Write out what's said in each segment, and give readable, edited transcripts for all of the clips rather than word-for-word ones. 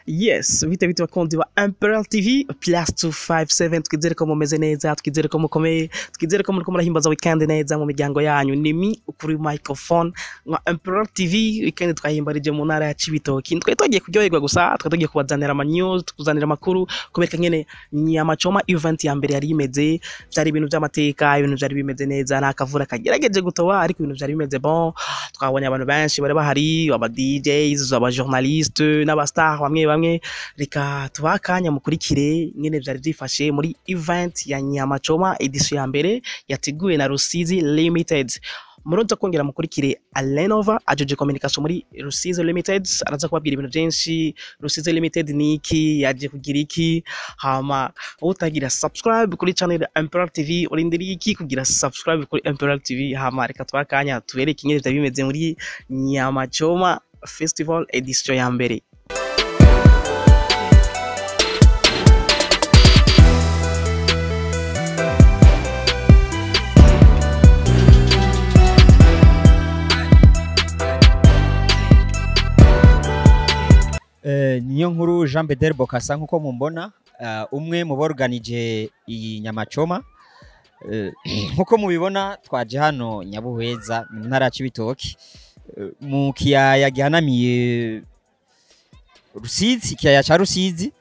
Yes, bite bite bakunzi ba Imperial TV plus 257, twizere ko mumeze neza, twizere ko mukomeye, twizere ko muriko murahimbaza weekend neza mu miryango yanyu. Ni mi kuri microphone nka Imperial TV. Weekend twahimbarije mu ntara ya Cibitoki. Twari tugiye kuryoherwa gusa, twari tugiye kubazanira ama news, tukuzanira amakuru kubereka ngene Nyamachoma event ya mbere yari imeze. Byari ibintu by'amateka, ibintu byari bimeze neza, nta kavura kagerageje gutoba, ariko ibintu byari bimeze bon. Twabonye abantu benshi bari bahari, aba DJs, aba journalistes n'aba star bamwe bamwe. Reka tubahe akanya mukurikire nyene vyari vyifashe muri event ya Nyamachoma edition ya mbere yateguwe na Rusizi Limited. Muroza kongera mukurikire Alenova ajoje communication muri Rusizi Limited, araza kubabwira ibintu byinshi. Rusizi Limited ni iki, yaje kugira iki? Hama utagira subscribe kuri channel Imperial TV, urindiriye iki kugira subscribe kuri Imperial TV? Hama reka tubahe akanya tubereke ingene vyari bimeze muri Nyamachoma Festival edition ya mbere. Niyo nkuru Jean Bedel Bokassa, nkuko mumbona, umwe mu borganije iyi Nyamachoma. Nkuko mubibona, twaje hano Nyabuhweza mu ntara ya Cibitoke, mu kiyaya gihanamiye Rusizi, ikiyaya ca Rusizi.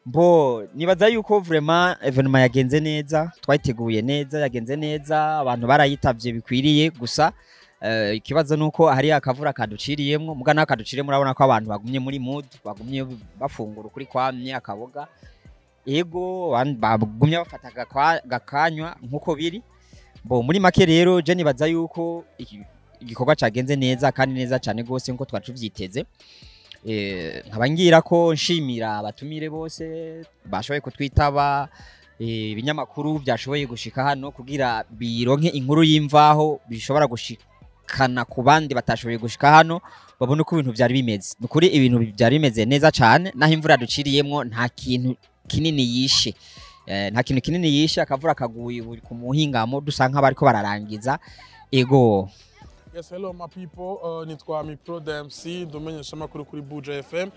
Bo nibaza yuko vraiment événement yagenze neza, twayiteguye neza, yagenze neza, abantu barayitavye bikwiriye. Gusa ikibazo nuko hari akavura kaduciriyemwo, muga naho kaduciriyemwo urabona ko abantu bagumye muri mood, bagumye bafungura ukuri kwamye akaboga, ego bagumye bafata gakanywa nkuko biri. Bo muri make rero, je nibaza yuko igikorwa cagenze neza kandi neza cane gose nkuko twari tuvyiteze. Nkaba ngira ko nshimira abatumire bose bashoboye kutwitaba, ibinyamakuru byashoboye gushika hano kugira bironke inkuru y'imvaho bishobora gushikana ku bandi batashoboye gushika hano, babone uko ibintu byari bimeze. Ni ukuri ibintu byari bimeze neza cane, naho imvura duciriyemwo nta kintu kinini yishe. Nta kintu kinini yishe, akavura kaguye buri ku muhingamo dusa nk'abariko bararangiza, ego. Yes, hello my people. Nitwa Mipro DMC, ndumenyesha makuru kuri Buja FM.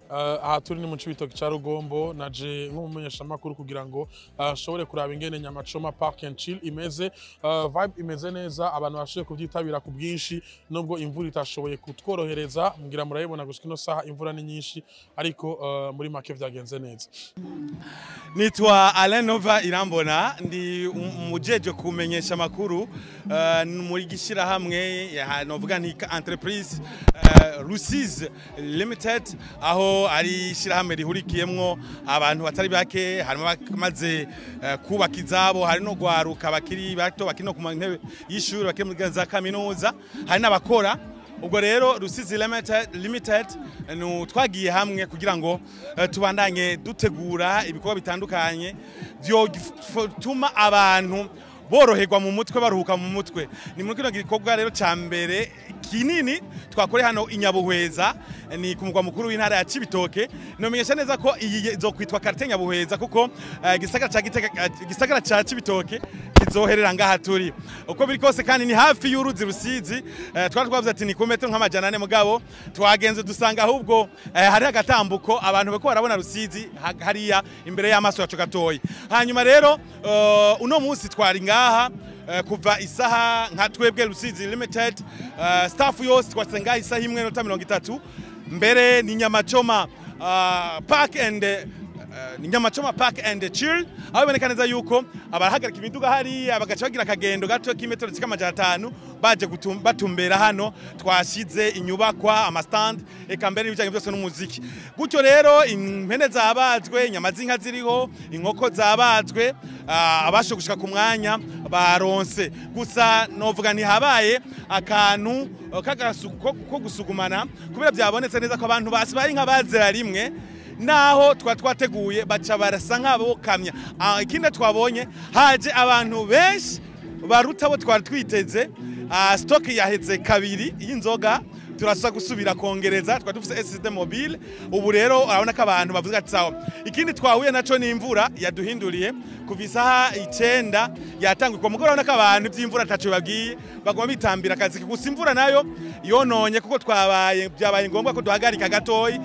Aha turi ni mu Cibitoke ca Rugombo, naje nk'umumenyesha makuru kugira ngo nshobore kuraba ingene Nyamachoma Park and Chill imeze. Vibe imeze neza, abantu bashoboye kubyitabira ku bwinshi nubwo imvura itashoboye kutworohereza. Ngira murayibona gushika ino saha imvura ni nyinshi, ariko muri make vyagenze neza. Nitwa Alain Nova Irambona, ndi umujejwe kumenyesha amakuru muri gishirahamwe novuga nti entreprise Rusizi Limited, aho ari ishirahamwe rihurikiyemwo abantu batari bake, harimo abamaze kubaka izabo, hari no gwaruka bakiri bato bakiri no ku ntebe y'ishuri, bakiri muri za kaminuza, hari n'abakora. Ubwo rero Rusizi Limited nu twagiye hamwe kugira ngo tubandanye dutegura ibikorwa bitandukanye vyotuma abantu boroherwa mu mutwe, baruhuka mu mutwe. Ni muri kino gikorwa rero ca mbere kinini twakore hano i Nyabuhweza, ni ku mugwa mukuru w'intara ya Cibitoke. Nomenyesha neza ko iyi izokwitwa quartier Nyabuhweza, kuko gisagara ca Gitega, gisagara ca Cibitoke kizoherera ngaha turi. Uko biri kose kandi ni hafi y'uruzi Rusizi. Twari twavuze ati ni ku metero nk'amajana 4, mugabo twagenze dusanga ahubwo hari agatambuko, abantu bako barabona Rusizi hariya imbere y'amaso yacu gatoyi. Hanyuma rero uno munsi twari ngaha kuva isaha, nka twebwe Rusizi Limited, staff yose twatse ngaha isaha 1:30. Mbere ni Nyamachoma Park and ni Nyamachoma Park and Chill, aho biboneka neza yuko abahagarika imiduga hariya bagaca bagira akagendo gato k'imetero zishika 500 baje batumbera hano twashize inyubakwa, amastand, eka mbere n'ibijanye byose n'umuziki. Gutyo rero impene zabazwe, inyama z'inka ziriho, inkoko zabazwe, abashe gushika ku mwanya baronse. Gusa novuga ntihabaye akantu ko gusugumana, kubera byabonetse neza ko abantu basi bari nka bazera rimwe naho twa twateguye, baca barasa nk'abokamya. Ikindi twabonye, haje abantu benshi baruta abo twari twiteze. Stock yaheze kabiri y'inzoga, turasa gusubira kongereza, twari dufise SSD mobile. Ubu rero urabona ko abantu bavuga ati sawa. Ikindi twahuye naco ni imvura yaduhinduriye kuva isaha 9 yatangwa kwa mugoroba. Urabona ko abantu ivy'imvura ataco babwiye, baguma bitambira akazi. Gusa imvura nayo yononye, kuko twabaye byabaye ngombwa ko duhagarika gatoyi.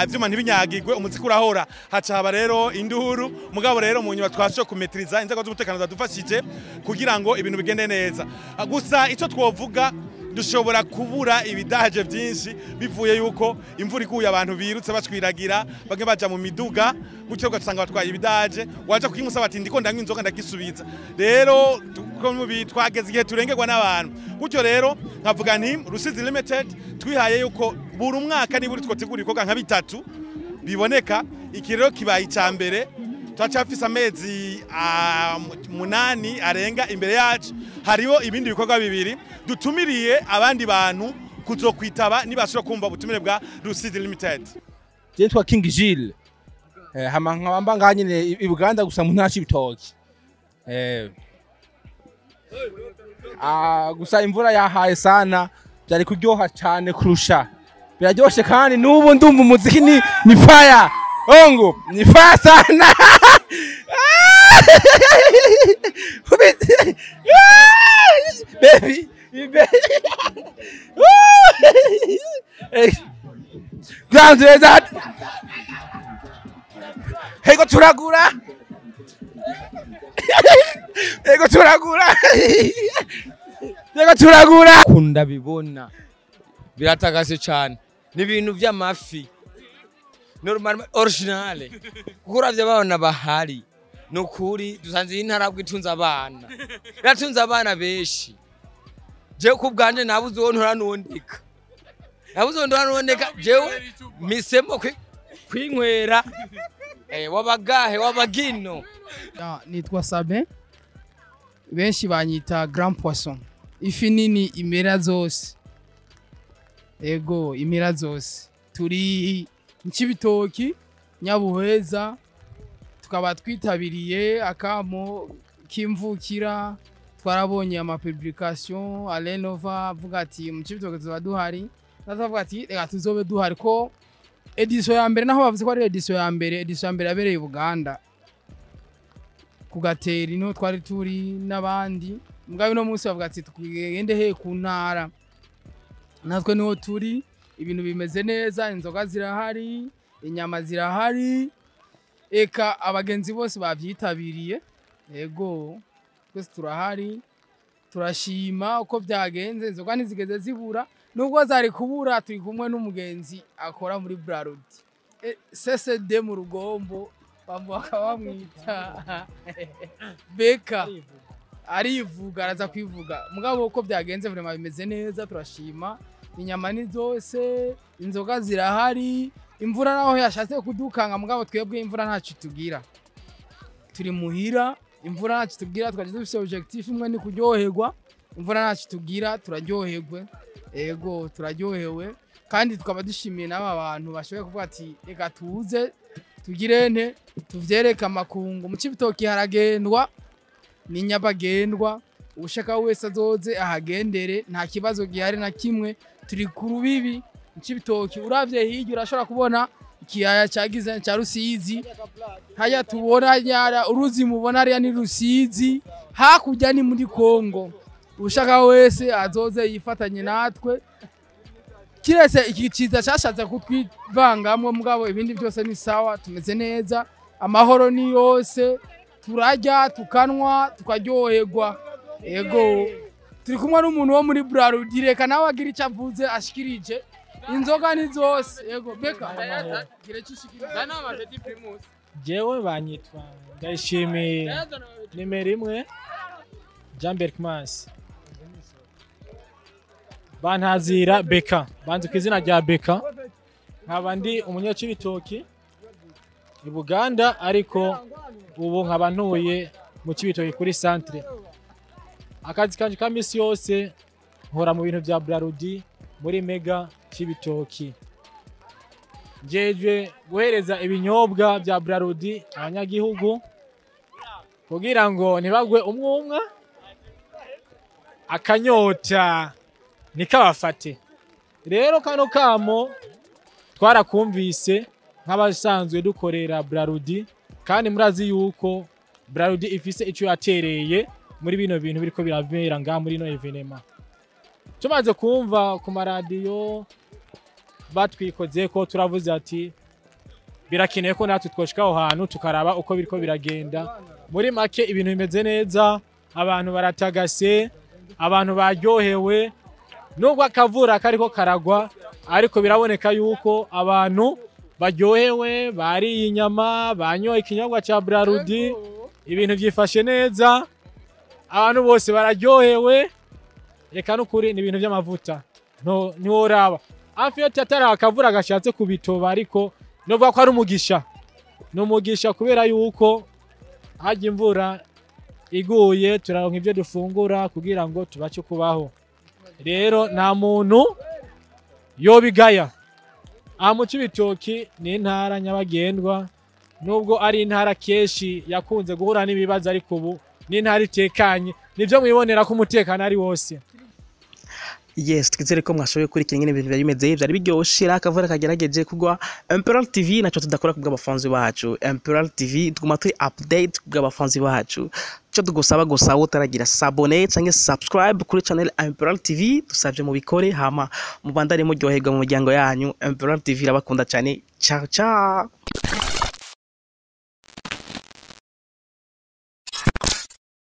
Ivyuma ntibinyagirwe, umuziki urahora, haca haba rero induru. Mugabo rero mu nyuma twashoboye kumetiriza, inzego z'umutekano zadufashije kugira ngo ibintu bigende neza. Gusa ico twovuga, dushobora kubura ibidaje byinshi bivuye yuko imvura iguye, abantu birutse bacwiragira, bamwe baja mu miduga gutyo, ugasanga batwaye ibidaje, waja kukimusaba ati ndiko ndanywa inzoga ndagisubiza. Rero tuko mubi twageze igihe turengerwa n'abantu gutyo. Rero nkavuga nti Rusizi Limited twihaye yuko buri umwaka niburi twotegura ibikorwa nka bitatu biboneka. Iki rero kibaye icya mbere. Turacafise amezi 8 arenga imbere yacu, hariho ibindi bikorwa bibiri dutumiriye abandi bantu kuzokwitaba nibashobora kumva ubutumire bwa Rusizi Limited. Je nitwa King Gilles. Hama nkaba mba ngaha nyene i Buganda, gusa mu ntara c'Ibitoki. Gusa imvura yahaye sana, byari kuryoha cyane kurusha. Biraryoshe kandi n'ubu ndumva umuziki ni fire. Ongo, ni fire sana. Baby, baby. Grand. Ego turagura. Ego turagura. Ego turagura. Kunda bibona biratakase cyane, ni ibintu by'amafi normal original, kuko uravye abana bahari, ni ukuri dusanze iyi ntara itunze abana, iratunze abana benshi. Jewe ku bwanje nabuze uwo ntora n'uwondeka, nabuze uwo ntora n'uwondeka. Jewe misemo kwinywera wabagahe wabagino. Nitwa Sabin, benshi banyita Grand Poisson, ifi nini imera zose. Ego, imera zose. Turi mu Cibitoki Nyabuheza, tukaba twitabiriye akamo k'imvukira. Twarabonye ama publication, Alenova avuga ati mu Cibitoki tuzoba duhari, natwe avuga ati reka tuzobe duhari, ko édition ya mbere, naho bavuze ko ari édition ya mbere, édition ya mbere yabereye i Buganda ku Gateri, niho twari turi n'abandi. Mugabo uno munsi bavuga ati tugende he ku ntara, natwe niho turi. Ibintu bimeze neza, inzoga zirahari, inyama zirahari, eka abagenzi bose bavyitabiriye. Ego, twese turahari, turashima uko byagenze. Inzoga ntizigeze zibura, nubwo zari kubura. Turi kumwe n'umugenzi akora muri Brarudi, CCD mu Rugombo, bakaba bamwita Beka, arivuga, araza kwivuga. Mugabo uko byagenze vraiment bimeze neza, turashima. Inyama ni zose, inzoga zirahari. Imvura naho yashatse kudukanga, mugabo twebwe imvura ntacyo tugira, turi muhira, imvura ntacyo tubwira. Twaje dufise objectif imwe, ni kuryoherwa. Imvura ntacyo tubwira, turaryoherwe. Ego, turaryohewe kandi tukaba dushimiye n'aba bantu bashoboye kuvuga ati reka tuze tugire nte tuvyereke amakungu. Mu Cibitoki haragendwa, ni nyabagendwa, ushaka wese azoze ahagendere, nta kibazo gihari na kimwe. Turi ku rubibi mu Cibitoki, uravye hirya urashobora kubona ikiyaya cagize ca Rusizi. Haya tubona nyara uruzi mubona hariya ni Rusizi, hakurya ni muri Kongo. Ushaka wese azoze yifatanye natwe, kiretse iki ciza cyashatse kutwivangamwo. Mugabo ibindi byose ni sawa, tumeze neza, amahoro ni yose, turarya, tukanwa, tukaryoherwa. Ego, turi kumwe n'umuntu wo muri Brarudi, reka nawe agira icyo avuze ashikirije. Inzoga ni zose. Ego Beka, gira icyo ushikirije. Jewe banyitwa Ndayishimiye nimero 1 Jean Berkmas, bantazira Beka, banzi ku izina rya Beka, nkaba ndi umunyacibitoki i Buganda, ariko ubu nkaba ntuye mu Cibitoki kuri centre. Akazi kanje ka misi yose nkora mu bintu bya Brarudi muri Mega Cibitoki, njejwe guhereza ibinyobwa bya Brarudi abanyagihugu kugira ngo ntibagwe umwumwa, akanyota ntikabafate. Rero kano kamo twarakumvise nk'abasanzwe dukorera Brarudi, kandi murazi yuko Brarudi ifise ico yatereye muri bino bintu biriko birabera ngaha muri ino événement. Tumaze kumva ku maradiyo Batwikoze ko turavuze ati birakenewe ko natwe twoshika aho hantu tukaraba uko biriko biragenda. Muri make, ibintu bimeze neza, abantu baratagase, abantu baryohewe, nubwo akavura kariko karagwa, ariko biraboneka yuko abantu baryohewe, bariye inyama, banyoye ikinyobwa ca Brarudi, ibintu vyifashe neza, abantu bose bararyohewe. Reka n'ukuri ni ibintu by'amavuta, no ntiworaba hafi yo atari akavura gashatse kubitoba, ariko novuga ko ari umugisha, ni umugisha kubera yuko hajya imvura iguye turaronka ibyo dufungura kugira ngo tubashe kubaho. Rero nta muntu yobigaya. Aha mu Cibitoki ni intara nyabagendwa, nubwo ari intara kenshi yakunze guhura n'ibibazo, ariko ubu ni intara itekanye, nivyo mwibonera ko umutekano ari wose. Yes, twizere ko mwashoboye gukurikira ingene ibintu byari bimeze, byari biryoshe, akavura kagerageje kugwa. Imperial TV naco tudakora kubw'abafanzi bacu. Imperial TV tuguma turi update kubw'abafanzi bacu. Ico tugusaba gusa, wowe utaragira s'abonner canke subscribe kuri channel Imperial TV, dusavye mubikore, hama mubandane muryoherwa mu miryango yanyu. Imperial TV irabakunda cyane. Ciao ciao.